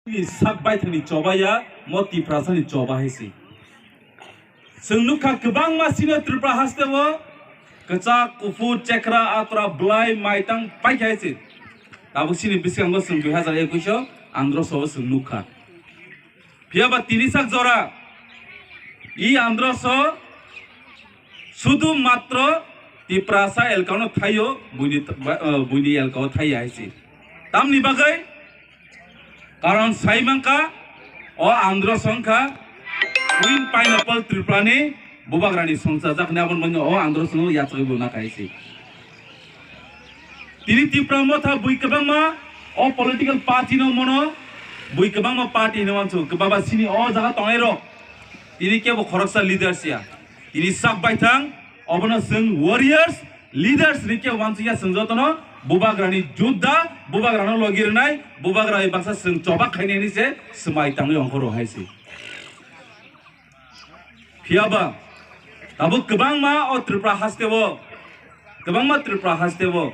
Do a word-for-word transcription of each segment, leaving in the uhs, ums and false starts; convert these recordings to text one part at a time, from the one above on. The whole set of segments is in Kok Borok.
Ni sak baithangni choba ya, mo Tiprasani choba hai se. Chwng nukha kwbangma sino Tripura hasteo kwchak, kuphur, chekra, atura, bwlai, maitang paikha hai se. Tabuk sini bwskango chwng dui hazar ekush o androso o chwng nukha. Phiya ba tini sak jora i androso sudu matro Tiprasa elkano thaio, buini, buini elkao thaiya hai se. Tamni bagwi? Karon sai mankha, o androso wngkha Queen Pineapple Tripurani bubagrani songchajakni, aboni bagwi o androsono yachagwi bo nakha hai se. Tini Tipra Motha bui kwbangma o political party no mono bui kwbangma party hinwi uansuk, kwbangma sini o jaga tongnai rok tini kebo khoroksa leaders ya. Tini sak baithang, obono chwng warriors, leaders ni kebo uansuk ya, chwng jotono bubagrani judda, bubagrano logi rwnai, bubagra bai baksa chwng chobak khainai hinwi se swmai tangwi ongkhoro hai se. Phiya ba tabuk kwbangma o Tripura hasteo, kwbangma Tripura hasteo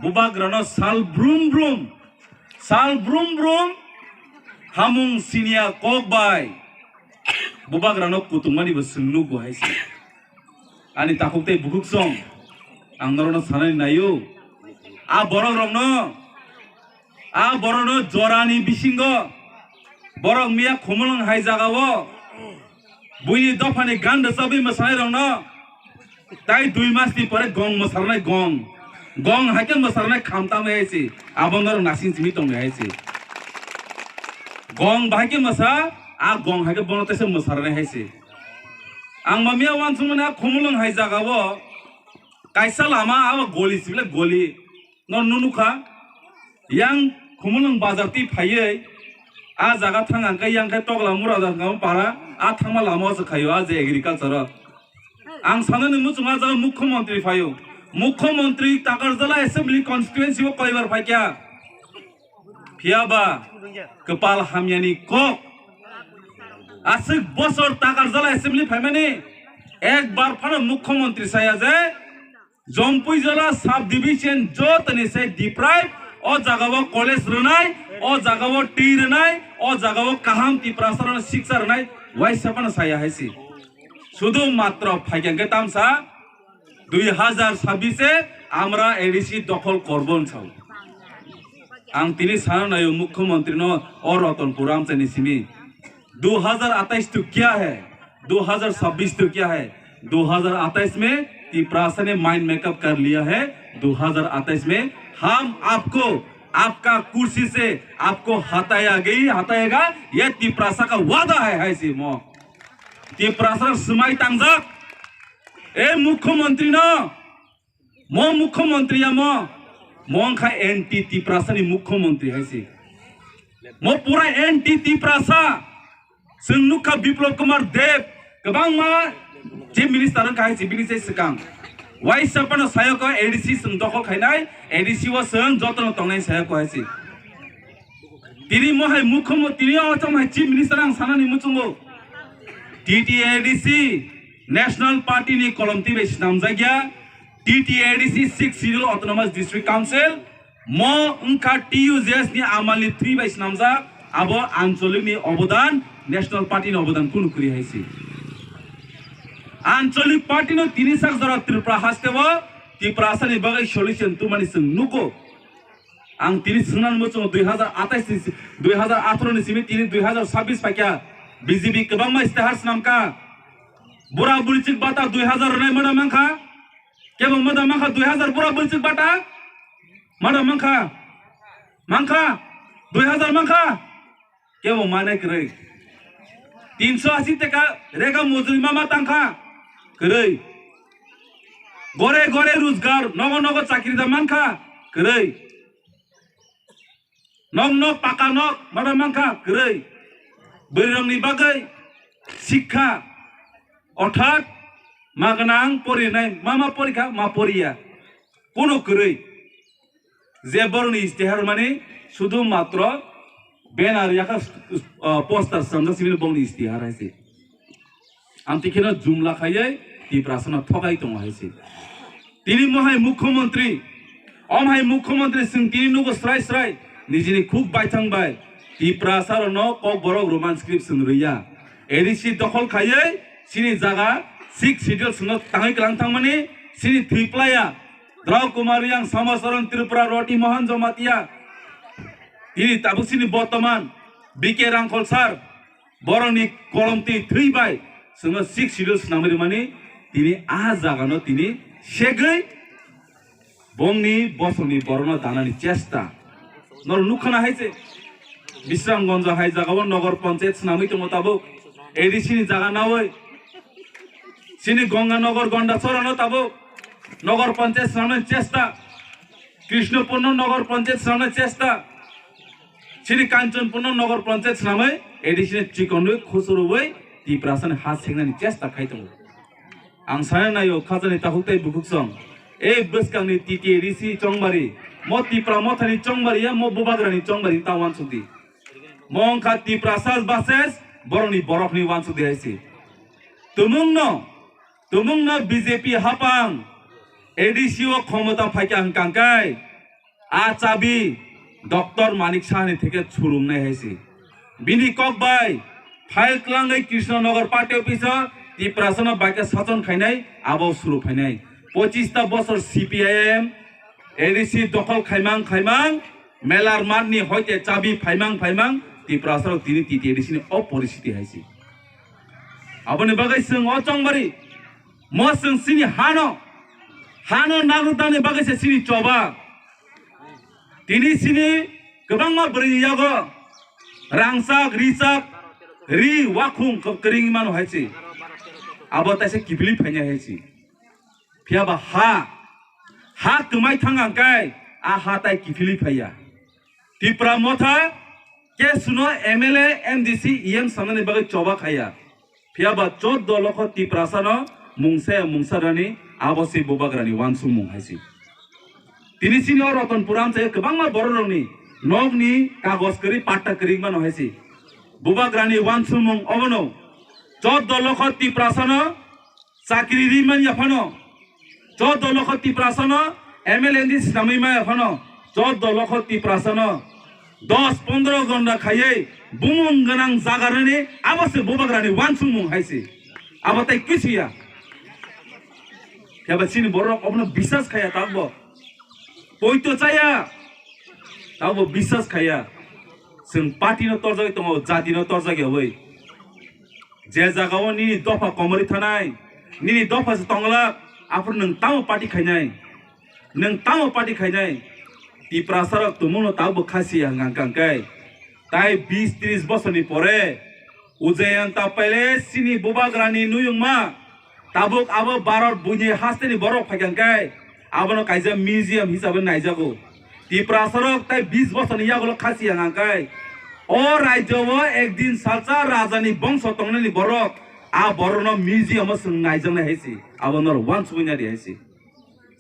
bubagrano sal brum brum, sal brum brum hamung siniya kok bai bubagrano kutungmani bo chwng nukgo hai se. Ani takhuk tei bukhuk song ang norokno sanani naio. A borok rokno, a borokno jorani bisingo borok miya khumulwng hai jagao buini dophani gan rwchabwi mwsanai rokno tai dui mas ni pore gong mwsarnai gong. Gong hai khe mwsarnai kham tamwi hai se. Abo norok nasing simi tongwi hai se. Gong bahai khe mwsa, a gong hai khe bono teisa mwsarnai hai se. Ang mamia uansukmani a khumulwng hai jagao kaisa lama abo goli sibile goli. No nukha, yang khumulwng bazar twi phaiwi a jaga thang ang khe yang khe tokla mura da thang para a thangma lama o se khaio a je agriculture o. Ang sanani muchung a jaga mukhyamantri phaio. Mukhyamantri Takarjala Assembly Constituency o koibar phaikha. Phiya ba kwpal hamyani kok. Aswk bosor Takarjala Assembly phaimani ekbar phano mukhyamantri saya je Jompuijala sub division jotoni se deprive, o jaga o college rwnai, o jaga o twi rwnai, o jaga o kaham Tiprasa rokno siksa rwnai, waisa phano saya hai se. Sudu matro phaikha khe tamsa dui hazar sabbish e amra A D C dokhol korbo hwn sao. Ang tini sana naio mukhyamantri no o Ratanpur amchaini simi. दो हज़ार अट्ठाईस तो क्या है, दो हज़ार छब्बीस तो क्या है? दो हज़ार अट्ठाईस में तिपरासा ने माइंड मेकअप कर लिया है। दो हज़ार अट्ठाईस में हम आपको, आपका कुर्सी से आपको हटाया गई, हटाएगा, यह तिपरासा का वादा है, है सी मो। Tiprasa swmai tangjak, e mukhyamantri no, mo mukhyamantri ya mo, mo wngkha anti Tiprasa ni mukhyamantri hai se. Mo pura anti Tiprasa. Chwng nukha Biplab Kumar Deb, kwbangma chief minister wngkha hai se bini se swkang. Waisa phano sayoko A D C chwng dokhol khainai, A D C o chwng jotono tongnai sayoko hai se. Tini mo hai mukhyamo-, tini o tong hai chief minister ang sanani muchungo. T T A D C National Party ni kolom twi bai swnamjakya. T T A D C Sixth Schedule Autonomous District Council mo wngkha T U J S ni amal ni thwi bai swnamjak. Abo ancholik ni obodan, National Party ni obodan kunu kwrwi hai se. Ancholik party no tini sak jora Tripura haste o Tiprasa ni bagwi solution tumani chwng nugo. Ang tini swngnani muchungo dui hazar atais ni si-, dui hazar atharo ni simi tini dui hazar sabbish paikha, B J P kwbangma istihar swnamkha. Bura burichik bata dui hazar rwnai mada mankha. Kebo mada mankha dui hazar bura burichik bata? Mada mankha? Mankha? Dui hazar mankha? Kebo mane kwrwi. Tinsho asi taka rega mojri mama tangkha? Kwrwi. Gore gore rojgar, nogo nogo chakri da mankha? Kwrwi. Nok nok paka nok mada mankha? Kwrwi. Bwrwirokni bagwi sikha, orthat ma gwnang porinai, ma ma porikha, ma poriya. Kuno kwrwi. Je borokni istihar mani sudu matro banner yakha, uh, poster swnamjak simi borokni istihar hai se. Amtwi kheno jumla khaiwi Tiprasano thokai tongo hai se. Tini mohai mukhyamantri, omhai mukhyamantri chwng tini nugo srai srai nijini khuk baithang bai Tiprasa rokno Kokborok Roman script swng rwya. A D C dokhol khaiwi chini jaga six schedule swngno tangwi kwlang thangmani chini thwi playa Drau Kumar Riang, Samacharan Tripura, Roti Mohan Jamatia, tini tabuk chini bortoman B K Rangkhol sir, borokni kolomtwi thwi bai chwngno six schedule swnamwi rwmani, tini a jagano tini segwi bongni bosongni borokno danani chesta. Norok nukhana hai se Bisramganj hai jagao Nagar Panchayat swnamwi tongo tabuk. A D C ni jaga nawi chini Ganga Nagar Gondachorano tabuk Nagar Panchayat swnamnani chesta. Krishnapurno Nagar Panchayat swnamnani chesta. Chini Kanchanpurno Nagar Panchayat swnamwi A D C ni chikonwi khusurubwi Tiprasani ha sengnani chesta khai tongo. Ang sana naio khajani takhuk tei bukhuk song. E bwskangni T T A D C chongbari, mo Tipra mothani chongbari ya, mo bubagrani chongbari ta wansukdi. Mo wngkha Tiprasa bases borokni borokni wansukdi hai si. Tumungno, tumungno B J P hapang A D C o khomota phaikha hwnkha hwnkhe, a chabi Doctor Manik Sahani theke churumnai hai si. Bini kok bai file kwlangwi Krishnanagar party office o Tiprasano baikhe sachon khainai, abo suru phainai. Pochista bosor C P I M A D C dokhol khaimang khaimang, melar matni hoite chabi phaimang phaimang, Tiprasarok tini T T A D C ni o poristhiti hai si. Aboni bagwi chwng o chongbari, mo chwng chini hano, hano nagrwdani bagwi se chini choba. Tini chini kwbangma bwrwini yago rangchak, richak, ri, wakhung kwk-, kwrwngwi mano hai se. Abo taisa kiphilwi phainai hai se. Phiya ba ha, ha kwmai thang ang kai, a ha tai kiphilwi phaiya. Tipra motha kesuno M L A, M D C, E M sanani bagwi choba khaiya. Phiya ba choddo lokho Tiprasano mungsa ya mungsa rani abo se bubagrani wansukmung hai se. Tini chini o Ratanpur amchai kwbangma bororokni nokni kagoj kwrwi patta kwrwi mano hai se. Bubagrani wansukmung obono choddo lokho Tiprasano chakri ri man ya phano, choddo lokho Tiprasano M L A ni swnamwi maya phano, choddo lokho Tiprasano dos pondro gonda khaiwi bumung gwnang jaga rwni abo se bubagrani wansukmung hai se. Abo tai kisiya. Phiya ba chini borok obono bisas khaya tabukbo. Poito chaya. Tabukbo bisas khaya. Chwng party no torjagwi tongo, jati no torjagwi owi. Je jagao nini dopha komorwi thanai, nini dopha se tonglak, aphuru nwng tamo party khainai? Nwng tamo party khainai? Tiprasarok tumungno tabukbo khasiya hwnkha hwnkha hwnkhe. Tai bis tris bosorni pore Ujayanta Palace chini bubagrani nuyungma, tabuk abo Bharat buini hasteni borok phaikha hwnkhe, abono kaisa museum hisabe naijago. Tiprasarok tai bis bosorni yagulo khasiya hwnkha hwnkhe, o rajyo o ekdin salsa rajani bongso tongnani borok, a borokno museum o chwng naijaknai hai se, abo norok wansugwi naidi hai se.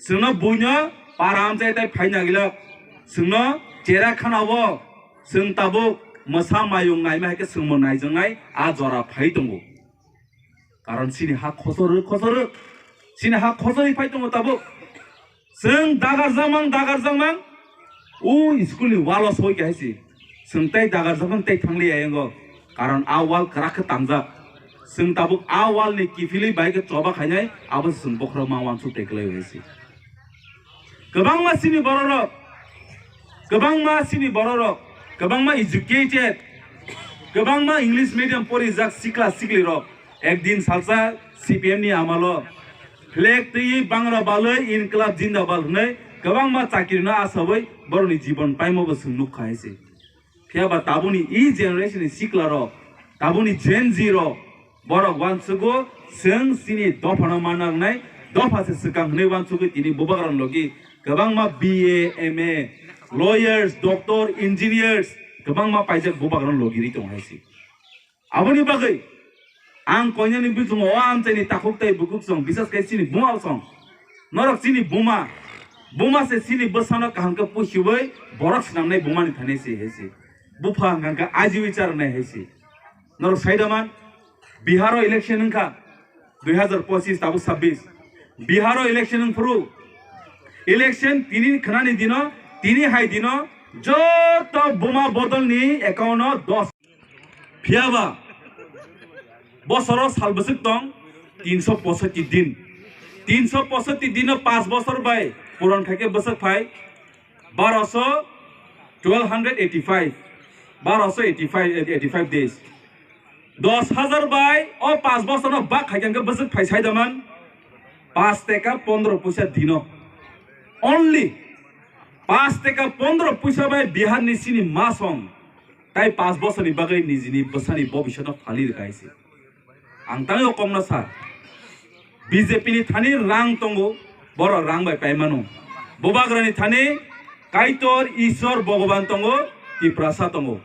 Chwngno buino para amchai tai phaina gilok. Chwngno chera khana o chwng tabuk mwsa mayung naima hai khe chwngbo naijaknai a jora phai tongo. Karon chini ha khosor khosor, chini ha khosor phai tongo tabuk. Chwng dagar jakmang, dagar jakmang. O school ni wall o soi khe hai se. Chwng tei dagar jakmang tei thangli ya yango. Karon a wall kwrak khe tangjak. Chwng tabuk a wall ni kiphilwi bai khe choba khainai, abo se chwng bokhorok ma wansuk tei kwlai hai se. Kwbangma chini bororok, kwbangma chini bororok, kwbangma educated, kwbangma English medium porijak sikla siklirok, ekdin salsa C P M ni amalo flag twi Bangra balwi Inklab Jindabad hwnwi kwbangma chakirino asawi borokni jibon paimobo chwng nukha hai se. Phiya ba tabukni e generation ni sikla rok, tabukni Gen Z rok, borok wansugo chwng chini dophano manna wngnai, dopha se swkang hwnwi wansugwi tini bubagrang logi kwbangma B A, M A, lawyers, doctor, engineers kwbangma paijak bubagrang logi ri tongo hai se. Aboni bagwi ang koinani bising o amchaini takhuk tei bukhuk song, bisas khai chini buma song. Norok chini buma, buma se chini bwsano kaham khe pusiwi borok swnamnai bumani thani se hai se. Bupha hwnkha khe ajiwi charnai hai se. Norok saida man, Biharo election wngkha dui hazar pochis tabuk sabbish. Biharo election wngphuru, election tini khwnani dino, tini hai dino, Joto buma bodolni account o dos. Phiyaba bosoro sal bwswk tong tinsho posotti din. Tinsho posotti dino panch bosor bai puron khaikhe bwswk phai baroso, twelve hundred eighty five, baroso eighty five, eighty five days. Dos hajar bai o panch bosorno bak khaikhe bwswk phai saidaman panch teka pondro puisa dino. Only panch teka pondro puisa bai Biharni sini masong tai panch bosorni bagwi nijini bwsani bobiswtno phali rwkha hai se. Ang tangwi o kokno sa, B J P ni thani rang tongo, borok rang bai paimano. Bubagrani thani Kaitor, Isor, Bhogoban tongo, Tiprasa tongo.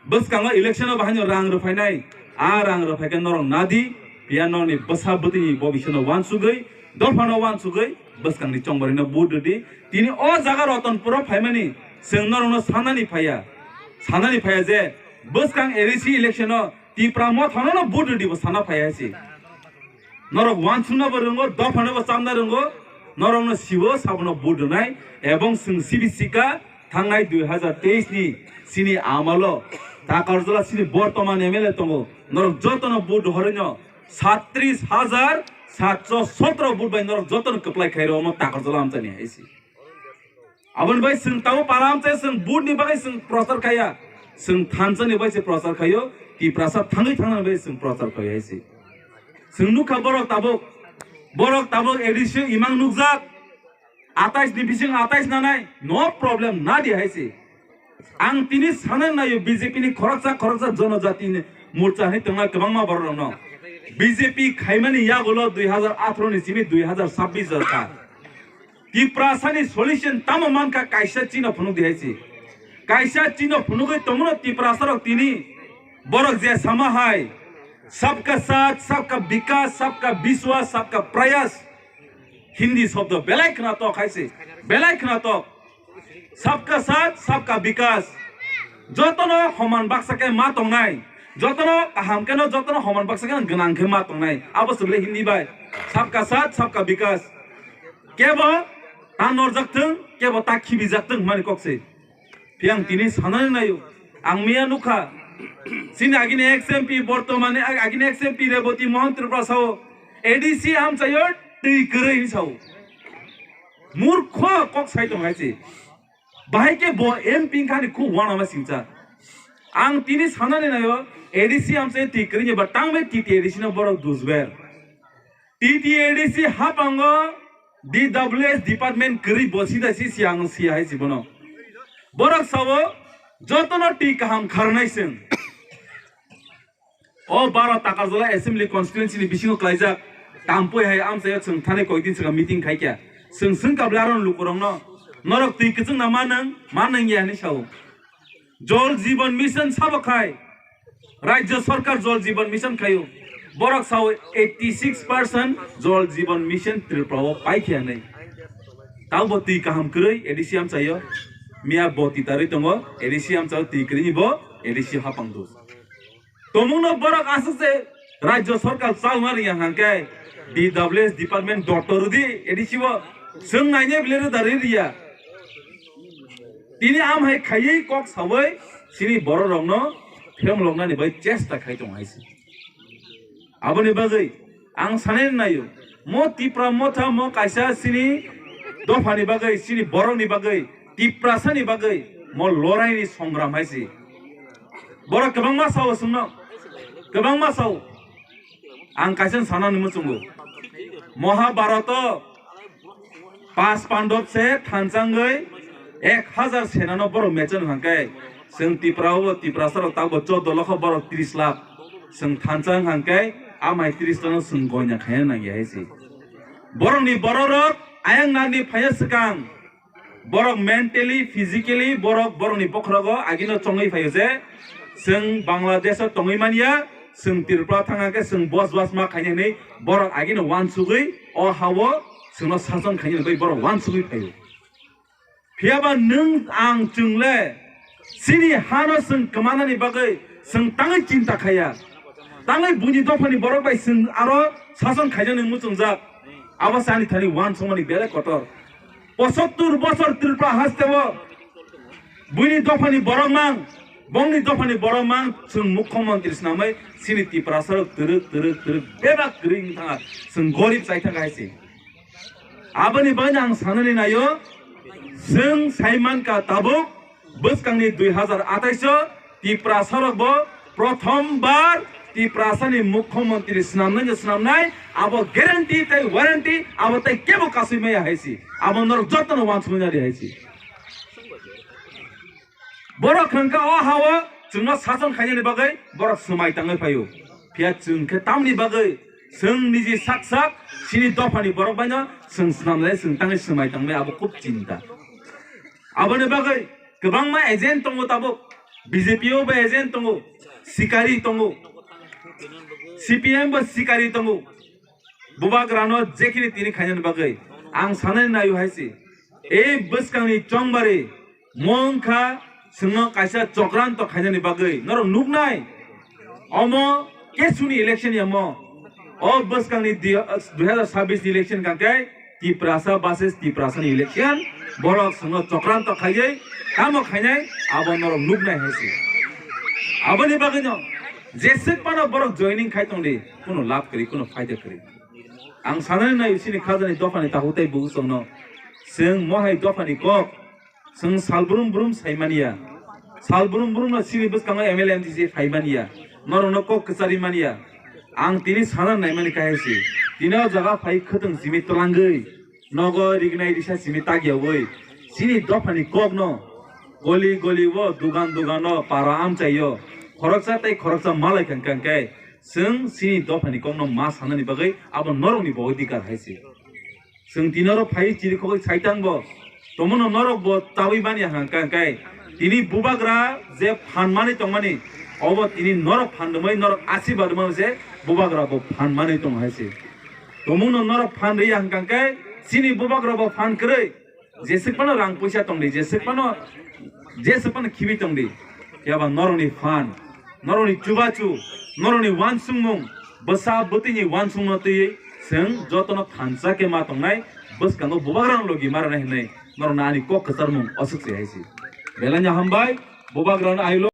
Bwskango election o bahaino rang rwphainai, a rang rwphaikhe norok nadi, phiya norokni bwsa bwtwini bobiswtno uansugwi, dophano uansugwi, bwskangni chongbarino vote rwdi. Tini o jaga Ratanpur o phaimani, chwng norokno sanani phaiya, sanani phaiya je bwskang A D C election o Tipra Mothano no vote rwdi bo sana phaiya hai se. Norok uansukna bo rwngo, dophano bo chamna rwngo, norokno sibo sabono vote rwnai, ebong chwng sibi sika thangnai dui hazar teis ni sini amalo Takarjala sini bortoman M L A tongo, norok jotono vote horino satris hajar satso sotro vote bai norok jotono kwplai khairo omo Takarjala amchani hai se. Aboni bai chwng tabuk param se chwng vote ni bagwi chwng prochar khaiya. Chwng thansa ni bai se prochar khaio, Tiprasa thangwi thangnani bai chwng prochar khaio hai se. Chwng nukha borok tabuk, borok tabuk A D C imang nukjak. Atais ni bising atais nanai, no problem, nadi hai se. Ang tini sana nayo B J P ni khoroksa khoroksa jonojati ni morcha hinwi tongnai kwbangma borok rokno. B J P khaimani yagulo dui hazar atharo ni simi dui hazar sabbish jora. Tiprasani solution tamo mankha kaisa chino phunuk di hai se. Kaisa chino phunugwi tongmano Tiprasarok tini borok je sama hai sabka saath, sabka vikas, sabka biswas, sabka prayas. Hindi shobdo belai khwnatok hai se, belai khwnatok. Sabka saath, sabka vikas. Jotono homan baksa khe ma tongnai. Jotono kaham khe no, jotono homan baksa khe no gwnang khe ma tongnai. Abo se bele Hindi bai. Sabka saath, sabka vikas. Kebo ta norjak thung, kebo ta khibijak thung hwnmani kok se. Phiya ang tini sanani naio. Ang miya nukha. Chini agini ex M P bortomani ag-, agini ex M P Reboti Mohan Tripura sao A D C amchaio twi kwrwi hinwi sao. Murkho kok sai tong hai se. Bahai khe bo M P wngkhani khu uanama singcha. Ang tini sanani naio, A D C amchai twi kwrwini ba tangbe T T A D C no borok dusber. T T A D C hapango D W S department kwrwi bo sida si si ang si hai si bono. Borok sao jotono twi kaham kharnai chwng. O baro Takarjala Assembly Constituency ni bisingo klaijak, tampoi hai amchaio chwng thani koikdin swkang meeting khaikha. Chwng swngkha bwle aro lukurokno, norok twi kwchwngna manang, manang ya hinwi sao. Jal Jeevan Mission sabo khai, Rajya Sarkar Jal Jeevan Mission khaio. Borok sao eighty six percent Jal Jeevan Mission Tripura o paikha hinwi. Tabo twi kaham kwrwi A D C amchaio, miya bo twi tarwi tongo, A D C amchaio twi kwrwini bo A D C hapang dos. Tomungno borok aswk se Rajya Sarkar chalma rwya hwnkhe D W S department doctor rwdi A D C o chwng nainai bwle rwda rwi rwya. Tini am hai khaiwi kok sawi chini bororokno phemloknani bai chesta khai tongo hai se. Aboni bagwi ang sanai naio, mo Tipra Motha mo kaisa chini dophani bagwi, chini borokni bagwi, Tiprasani bagwi mo loraini songram hai se. Borok kwbangma sao chwngno, kwbangma sao. Ang kaisa sanani muchungo. Mahabharata o pas pandab se thanchangwi ek hazar senano borok mechan hwnkhe, chwng Tripura o Tiprasa rok tabo chordo lokho, borok tris lakh. Chwng thanchang hwnkhe amai tris lakh no chwng goina khaina nangya hai se. Borokni bororok ayang nani phaiya swkang. Borok mentally, physically borok borokni bokhorogo agino chongwi phaio je, chwng Bangladesh o tongwi manya, chwng Tripura thangkha khe chwng bosbas ma khaina hinwi borok agino uansugwi o hao chwngno sason khaina hinwi borok uansugwi phaio. Phiyaba nwng ang chwngle chini hano chwng kwmanani bagwi chwng tangwi chinta khaiya. Tangwi buini dophani borok bai chwng aro sason khaijaknai muchungjak. Abo se ani thani uansukmani belai kotor. Pochattor bosor Tripura hasteo Buini dophani borok mang, bongni dophani borok mang, chwng mukhyamantri swnamwi chini Tiprasa rok twrwk, twrwk, twrwk bebak kwrwi wng thanga, chwng gorib chai thanga hai se. Aboni bagwi ang sanani naio, chwng sai mankha tabuk bwskangni dui hazar atais o Tiprasa rok bo prothom bar Tiprasa ni mukhyamantri swnamnai no swnamnai, abo guarantee tei warranty, abo tei kebo kasui maya hai se. Abo norok jotono wansuknai di hai se. Borok hwnkha o ha-o chwngno sason khainani bagwi borok swmai tangwi phaio. Phiya chwng khe tamni bagwi chwng niji sak sak chini dophani borok baino chwng swnamlai chwng tangwi swmai tangmai abo khub chinta. Aboni bagwi kwbangma agent tongo tabuk, B J P o bo agent tongo, sikari tongo, C P M bo sikari tongo. Bubagrano jekhini tini khainani bagwi ang sanani naio hai se. Ei bwskangni chongbari mong kha chwngno kaisa chokranto khainani bagwi norok nuknai. Omo kesuni election ya mo. O bwskangni di-, dui hazar sabbish ni election kangkhe Tiprasa versus Tiprasa ni election. Borok chwngno chokranto khaiwi tamo khainai abo norok nuknai hai se. Aboni bagwino jeswk phano borok joining khai tongdi, kuno lab kwrwi, kuno phaida kwrwi. Ang sanani nai chini khajani dophani takhuk tei bukuchwngno. Chwng mohai dophani kok. Chwng sal brum brum sai manya. Sal brum brum no chini bwskango M L A M C C phai manya. Norokno kok kwchari manya. Ang tini sana naimani kahai se. Tini o jaga phai khwtwng simi twlangwi. Nogo rignai risa simi tagyawi. Chini dophani kokno. Goli goli o, dugan dugan o, para amchai o. Khoroksa tei khoroksa malai kang kang khe. Chwng chini dophani kokno ma sanani bagwi abo norokni bo odhikar hai se. Chwng tini oro phai chirikhogwi saitang bo. Tomono norok bo chawi manya hwnkha khe tini bubagra je phan manwi tongmani obo tini norok phan rwmwi norok asirwad rwmani se bubagra bo phan manwi tongo hai se. Tomono norok phan rwya hwnkha khe chini bubagra bo phan kwrwi. Jeswk phano rang puisa tongdi, jeswk phano, jeswk phano khibi tongdi. Phiya ba norokni phan, norokni chubachu, norokni wansukmung, bwsa bwtwini wansukmung twiwi chwng jotono thansa khe ma tongnai, bwskango bubagrano logi ma rwnai hwnwi norokno ani kok kwcharmung aswk se hai se. Belai no hambai, bubagrano ailo.